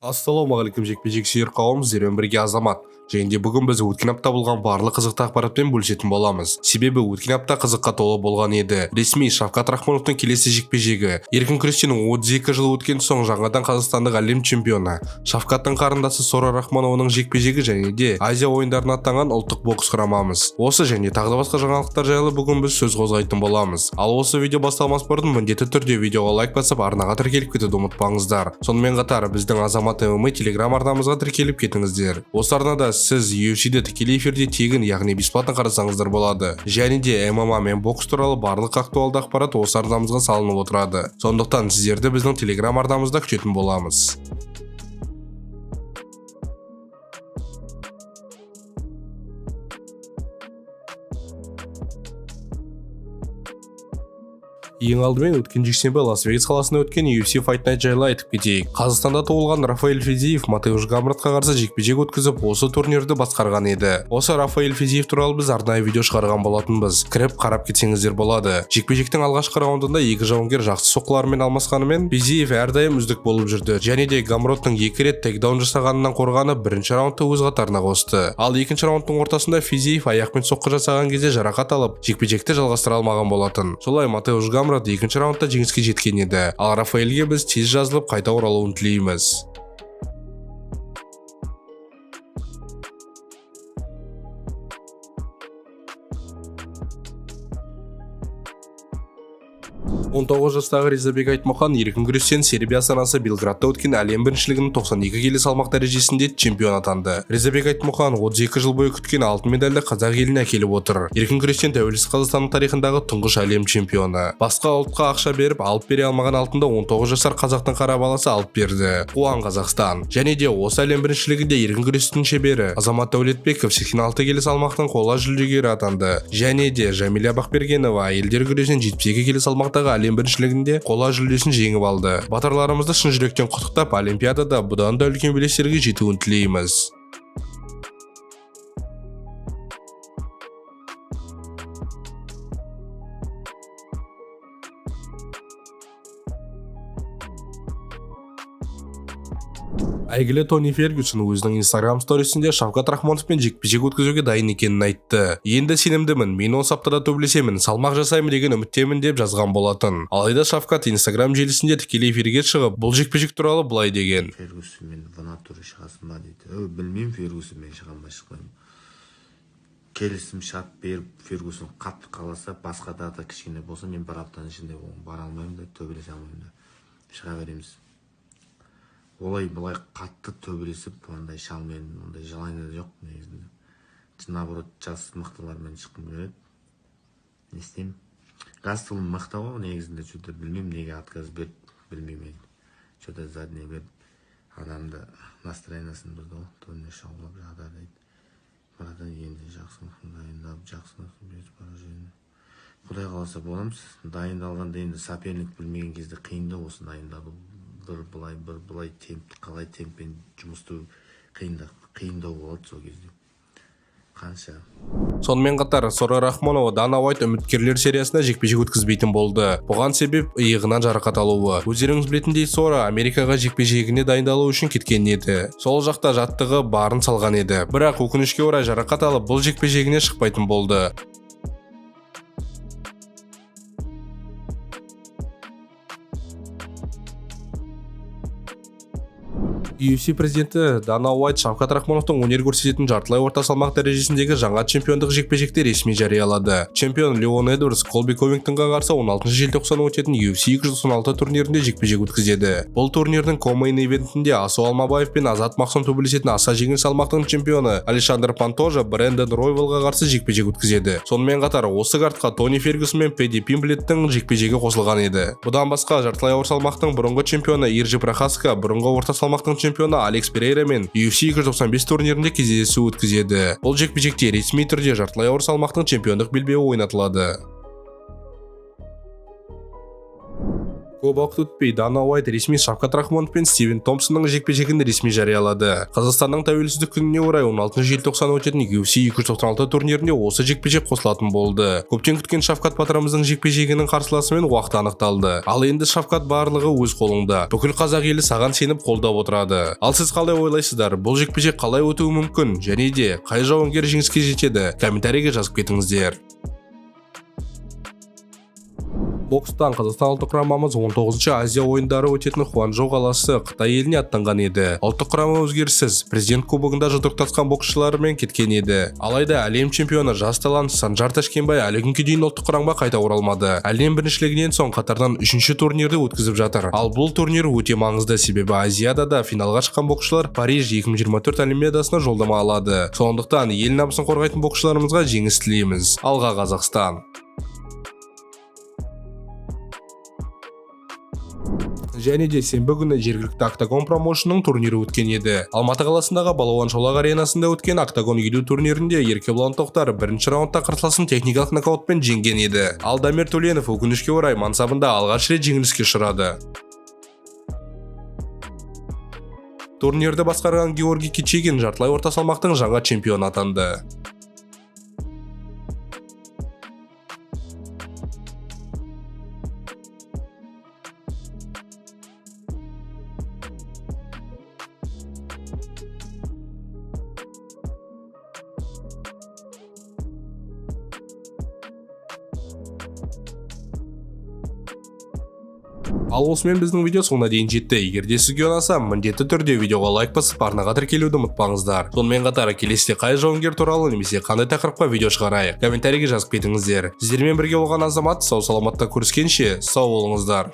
Ассалаумағалейкум, жекпе-жек сүйер қауым! Сіздермен бірге Азамат. Және де бүгін біз өткен апта болған барлық қызықты ақпаратпен бөлісетін боламыз. Себебі өткен апта қызыққа толы болған еді. Ресми Шавкат Рахмоновтың келесі жекпе-жегі. Еркін күрестен 32 жыл өткен соң жаңадан қазақстандық әлем чемпионы Шавкаттың қарындасы Сора Рахмонованың жекпе-жегі және де Азия ойындарына аттанған ұлттық бокс құрамамыз. Осы және тағы да басқа жаңалықтар жайлы бүгін біз сөз қозғайтын боламыз. Ал осы видео басталмас бұрын міндетті түрде видеоға лайк басып, арнаға тіркеліп кетуді ұмытпаңыздар. Сонымен қатар біздің Азамат ММА телеграм арнамызға тіркеліп кетіңіздер. Осы арнада сіз UFC-ді тікелей эфирде тегін, яғни бесплатно қарасаңыздар болады. Және де ММА мен бокс туралы барлық актуалды ақпарат осы арнамызға салынып отырады. Сондықтан сіздерді біздің телеграм арнамызда күтетін боламыз. Ең алдымен өткен жексенбі Лас-Вегас қаласында өткен UFC Fight Night жайлы айтып кетейік. Қазақстанда туылған Рафаэль Физиев Матеуш Гамротқа қарсы жекпе-жек өткізіп, осы турнирді басқарған еді. Осы Рафаэль Физиев туралы біз арнайы видео шығарған болатынбыз. Кіріп қарап кетсеңіздер болады. Жекпе-жектің алғашқы раундында екі жауынгер жақсы соққылармен алмасқанымен, Физиев әрдайым үздік болып жүрді. Және де Гамроттың екі рет тейкдаун жасағанынан қорғанып, бірінші раундты өз қатарына қосты. Ал екінші раундтың ортасында Физиев аяқпен соққы жасаған кезде жарақат алып, жекпе-жекті жалғастыра алмаған болатын. Солай Матеуш Гамрот екінші раундта жеңіске жеткен еді. Ал Рафаэльге біз тез жазылып, қайта оралуын тілейміз. 19 жастағы Ризабек Айтмұхан еркін күрестен Сербия астанасы Белградта өткен әлем біріншілігінің 92 келі салмақ дәрежесінде чемпион атанды. Ризабек Айтмұхан 32 жыл бойы күткен алтын медальді қазақ еліне әкеліп отыр. Еркін күрестен тәуелсіз Қазақстанның тарихындағы тұңғыш әлем чемпионы. Басқа ұлтқа ақша беріп алып бере алмаған алтынды 19 жасар қазақтың қара баласы алып берді. Қуан, Қазақстан! Және де осы әлем біріншілігінде еркін күрестің шебері Азамат Дәулетбеков 86 келі салмақтың қола жүлдегері атанды. Және де Жамиля Бақбергенова әйелдер күресінен 72 келі салмақтағы әлем біріншілігінде қола жүлдесін жеңіп алды. Батырларымызды шын жүректен құттықтап, олимпиадада бұдан да үлкен белестерге жетуін тілейміз. Әйгілі Тони Фергюсон өзінің Инстаграм сторисінде Шавкат Рахмоновпен жекпе-жек өткізуге дайын екенін айтты. Енді сенімдімін, мен осы аптада төбелесемін, салмақ жасаймын деген үміттемін деп жазған болатын. Алайда Шавкат Инстаграм желісінде тікелей эфирге шығып, бұл жекпе-жек туралы былай деген. Фергюсонмен в натуре шығасың ба дейді. Ө, білмеймін, Фергюсонмен шығамын ба, шықпаймын. Келісім шарт беріп, Фергюсон қатты қаласа, басқа дата кішкене болса, мен бір аптаның ішінде бара алмаймын да, төбелесе алмаймын да, шыға береміз. Олай былай қатты төбелесіп, андай шалмен ондай желание жоқ негізінде. Наоборот, жас мықтылармен шыққым келеді. Не істеймін, Гастелум мықты ғой негізінде. Че то білмеймін, неге отказ берді, білмеймін енді. Че то задний беріп, адамды настроениесін бұзды ғой. Тони шаулап жатыр дейді, братан. Енді жақсы дайындалып, жақсы без поражения, құдай қаласа, боламыз. Дайындалғанда енді соперник білмеген кезде қиын да осы дайындалу. Бір былай, бір былай, темп қалай, темппен жұмыс істеу қиындау болады сол кезде қанша. Сонымен қатар Сора Рахмонова Дана Уайт үміткерлер сериясында жекпе-жек өткізбейтін болды. Бұған себеп иығынан жарақат алуы. Өздеріңіз білетіндей, Сора Америкаға жекпе-жегіне дайындалу үшін кеткен еді. Сол жақта жаттығы барын салған еді. Бірақ өкінішке орай жарақат алып, бұл жекпе-жегіне шықпайтын болды. UFC президенті Дана Уайт Шавкат Рахмоновтың өнер көрсететін жартылай орта салмақ дәрежесіндегі жаңа чемпиондық жекпе-жекті ресми жариялады. Чемпион Леон Эдвардс Колби Ковингтонға қарсы 16 желтоқсан өтетін UFC 296 турнирінде жекпе-жек өткізеді. Бұл турнирдің ко-мейн ивентінде Асу Алмабаев пен Азат Мақсұм төбелесетін аса жеңіл салмақтың чемпионы Александр Пантожа Брэндон Ройвалға қарсы жекпе-жек өткізеді. Сонымен қатар осы картқа Тони Фергюсон мен Пэдди Пимблеттің жекпе-жегі қосылған еді. Бұдан басқа жартылай ауыр салмақтың бұрынғы чемпионы Иржи Прохаска бұрынғы орта салмақтың чемпионы Алекс Перейра мен UFC 295 турнирінде кездесу өткізеді. Бұл жекпе-жекте ресми түрде жартылай ауыр салмақтың чемпиондық белбеуі ойнатылады. Көп уақыт өтпей Дана Уайт ресми Шавкат Рахмонов пен Стивен Томпсонның жекпе-жегін ресми жариялады. Қазақстанның тәуелсіздік күніне орай 16 желтоқсан өтетін UFC 296 турнирінде осы жекпе-жек қосылатын болды. Көптен күткен Шавкат батырымыздың жекпе-жегінің қарсыласымен уақыты анықталды. Ал енді Шавкат, барлығы өз қолыңда. Бүкіл қазақ елі саған сеніп қолдап отырады. Ал сіз қалай ойлайсыздар? Бұл жекпе-жек қалай өтуі мүмкін? Және де қай жауынгер жеңіске жетеді? Комментарийге жазып кетіңіздер. Бокстан Қазақстан ұлттық құрамамыз 19-шы Азия ойындары өтетін Хуанчжоу қаласы Қытай еліне аттанған еді. Ұлттық құрама өзгеріссіз президент кубогында жұдырықтасқан боксшыларымен кеткен еді. Алайда әлем чемпионы жас талант Санжар Тәшкенбай әлі күнге дейін ұлттық құрамға қайта оралмады. Әлем біріншілігінен соң қатардан 3-ші турнирді өткізіп жатыр. Ал бұл турнир өте маңызды, себебі Азиадада финалға шыққан боксшылар Париж 2024 Олимпиадасына жолдама алады. Сондықтан ел намысын қорғайтын боксшыларымызға жеңіс тілейміз. Алға Қазақстан! Және де сенбі күні жергілікті Октагон промоушнының турнирі өткен еді. Алматы қаласындағы Балуан Шолақ аренасында өткен Октагон 50 турнирінде Еркебұлан Тоқтар бірінші раундта қарсыласын техникалық нокаутпен жеңген еді. Ал Дамир Төленов өкінішке орай мансабында алғаш рет жеңіліске ұшырады. Турнирді басқарған Георгий Кичигин жартылай орта салмақтың жаңа чемпионы атанды. Ал осымен біздің видео соңына дейін жетті. Егер де сізге ұнаса, міндетті түрде видеоға лайк басып, арнаға тіркелуді ұмытпаңыздар. Сонымен қатар келесіде қай жауынгер туралы немесе қандай тақырыпқа видео шығарайық, комментарийге жазып кетіңіздер. Сіздермен бірге болған Азамат, сау саламатта көріскенше, сау болыңыздар.